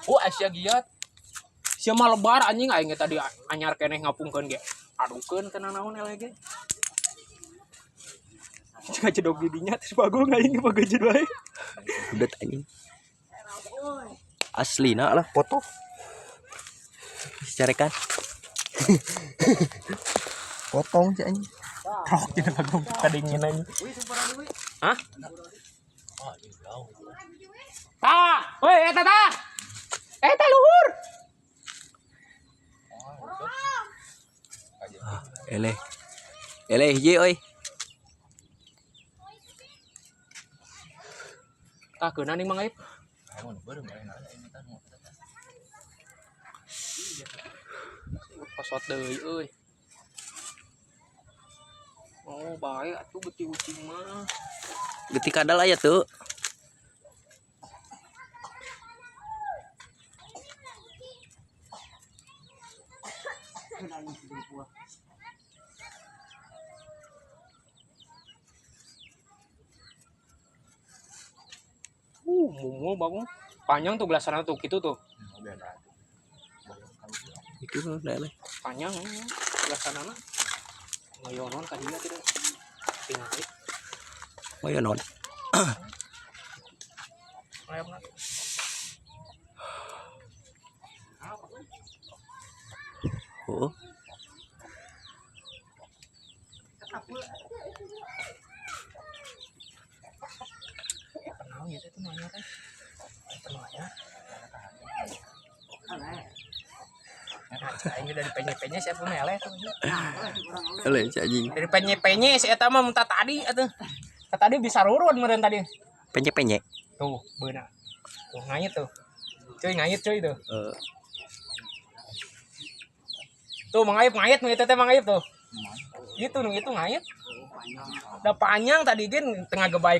Oh, Asia giat. Sia mah lebar anjing aing ge tadi anyar keneh ngapungkeun ge. Adukeun teu naon eleh ge. Cek cedok di dinya terus bagong aing bageujeun wae. Udah anjing. Aslina lah foto. Carekan. Potong sih anjing. Rok dina bagong kadingin anjing. Hah? Tah, woi eta tah. Eta luhur. Eleh. Eleh hiji euy. Tah keuna ning Mang Aip. Kosot deui euy. Oh, bae atuh beuti ucing mah. Getih kadal aya tuh. Mumu bangun. Panjang tuh gelasannya tuh gitu tuh. Itu udah eleh. Panjang ini gelasanana. Ngayonon ka dieu tidak. Tinggal Oh ya non. Ayamna. Oh. Kenal ya teh nanya teh. Penuh ya. Nah, aing dari penye-penye siapa meleh tuh. Eleh si anjing. Dari penye-penye si eta mah minta tadi atuh. Tadi bisa rurun meureun tadi. Penye-penye. Tuh, beuna. Tuh ngayit tuh. Cuy ngayit cuy tuh. Eh, Tuh Mang Aip ngayit nu itu teh Mang Aip tuh. Itu nu itu ngayit. Udah panjang tadi gen tengah gebaik.